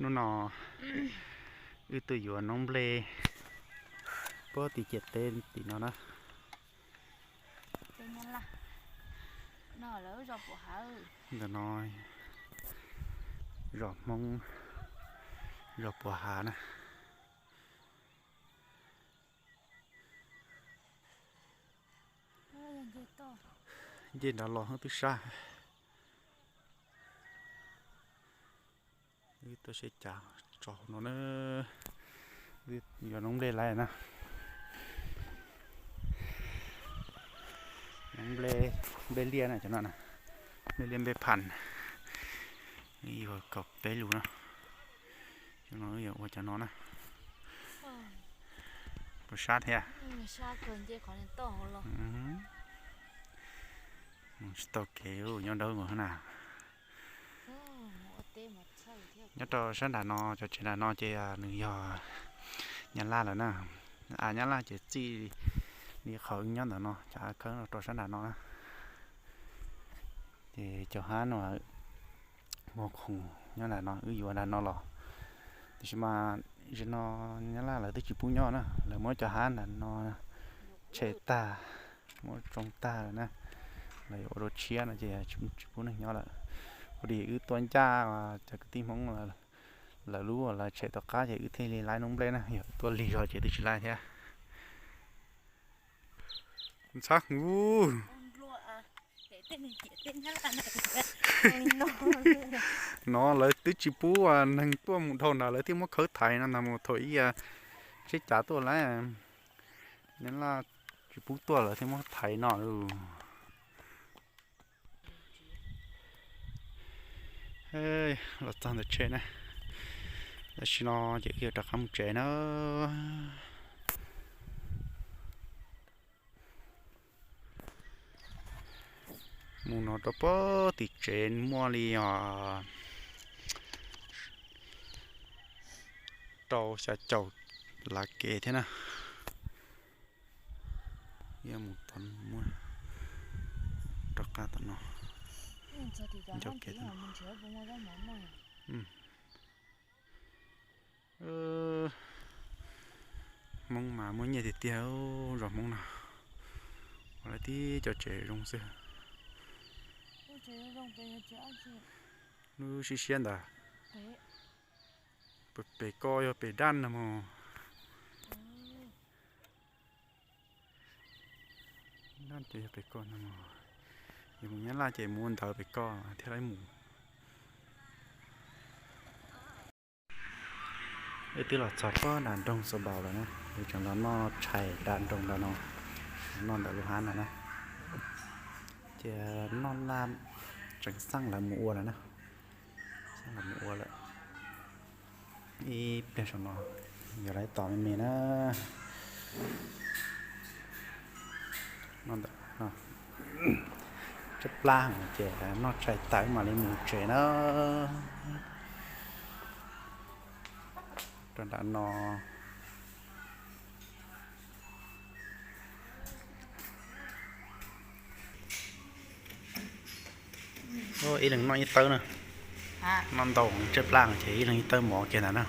Hnub no wb tuaj yuav noob nplej puag tim ciam teb tim no na. Ntawm no zos Hmoob, zos Puas Hav na. Nce nrad los twb sab. Wb tuaj saib cas tso hauv no na. Wb yuav noob nplej lawm na. Noob nplej, nplej liaj na cov no na. Nplej liaj nplej phas. Yuav kaum peb lus na. Cov no wb yuav ua cov no na. Puas sab thiab? Mus tsis tau kev nyob dawb nkaus na. Nyob rau sab nram no, cov tsev nram no ces nws yog Nyab Laj lawm na. Av Nyab Laj ces txij li qhov wb nyob ntawm no, cov av khawb rau sab nram no na. Ces cov hab no muag khoom nyob nram no, wb yuav nram no los. Tiam sis mas zaum no Nyab Laj lawv twb tsis pub nyob na, lawv muab cov hab nram no tshem tag, muab tsoo tag lawm na. Lawv yuav ua rau tshiab no ces tsis pub neeg nyob lawm. Ua li wb tuaj ncaj cov kwv tij Hmoob lawv lub uas lawv tshem tom qab ces wb thiaj li laib noob nplej na, yog tuaj lig zog ces twb tsis laib thiab. Ntxhab hwv. No lawv twb tsis pub neeg tuaj mus dhau ntawd, lawv thiaj muab khawb thaiv no ntag mus thaum ib yam tsheb cav tuaj lawm. Nyab Laj tsis pub tuaj lawv thiaj muab thaiv no. Los txog ntawm tsev na, tam sim no ces wb yuav rov qab mus tsev na. Mus no rau puag tim tsev muaj li os rau xya caum lav kev thiab na. Mus tom no, rov qab tom no, ncau kev tom no. Hmoob mas muaj nyiaj tiag tiag, zos Hmoob no ua lawv tib co tsev zoo xwb. Lub siab siab ntawd, pem ko yog pem daj no mog. Daj ces yog pem ko no mog. Yog mus Nyab Laj ces mus ua ntawd pem ko thiaj li mus. Wb twb los txog puag nram nroog Xaus Npaus lawm na, wb tseem los noj tshais nram nroog ntawm no, noj ntawm lub hav no na. Ces noj laj tseem xaj lawv mus ua lawm na, xaj lawv mus ua lawm. Ib pliag saum no yog lawv tos me me na. Noj ntawm no tshaib plab ces noj tshais tawm mam li mus tsev na. Rau nram no ib leeg noj ib tawb na. Noj ntau tshaib plab ces ib leeg ib tawb mov kiag ntag na.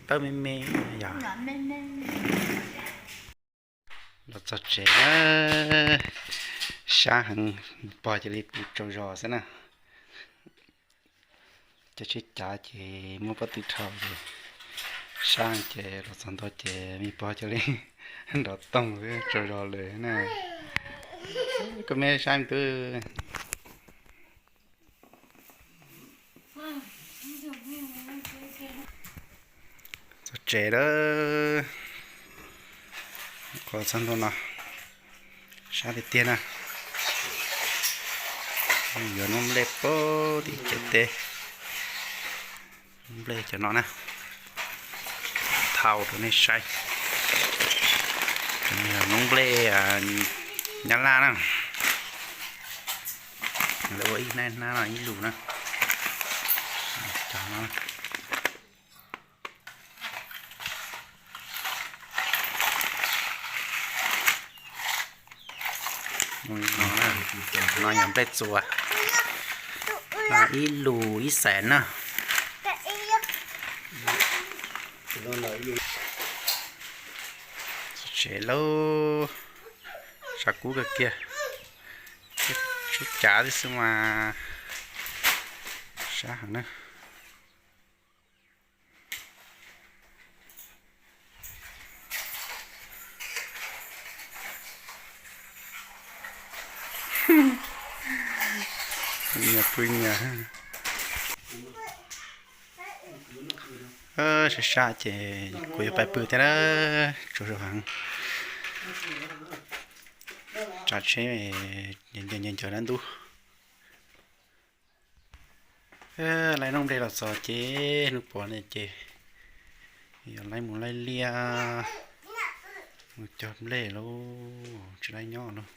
Tawb me me yog. Los txog tsev na, sab heev, pog cia li pw tsaug zog xwb na. Cov tsheb cav ces muab pob tw dhau ces sab ces los txog ntua ces me pog cia li nrov toog xwb tsaug zog lawm na. Koj me sab me tub. Txog tsev lawm, qhov txog ntua no sab tiag tiag na. Yuav noob nplej puag tim ciam teb, noob nplej cov no na, thau rau nej saib. Noob nplej Nyab Laj na, lawv ua ib hnab hnab no ib lus na. No, no yog nplej txua, ib lus ib xees na. Tsev lauj, tshav kub kawg kiag, tshav cav tib xwb mas sab heev na. Nyias pw nyias. Sab sab ces kuv yuav pais pw thiab na, tsaus ntuj heev. Tsav tsheb ncaws ncaws ncaws dab ntub. Laib noob nplej los txog ces hnub puav ne ces yog laib mus laib liaj, mus cog nplej lauj, tsis laib nyob lauj.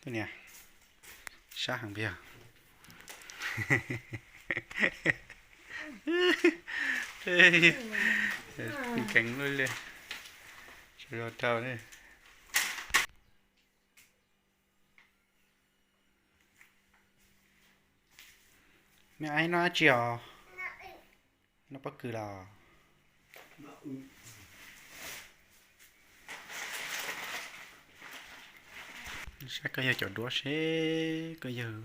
Tus niam, sab heev pes yog. Nkees lub li, sawv daws rau li. Me aib noj dab tsi os? Noj pob kws los? Saib koj yawg cov duab seb koj yawg.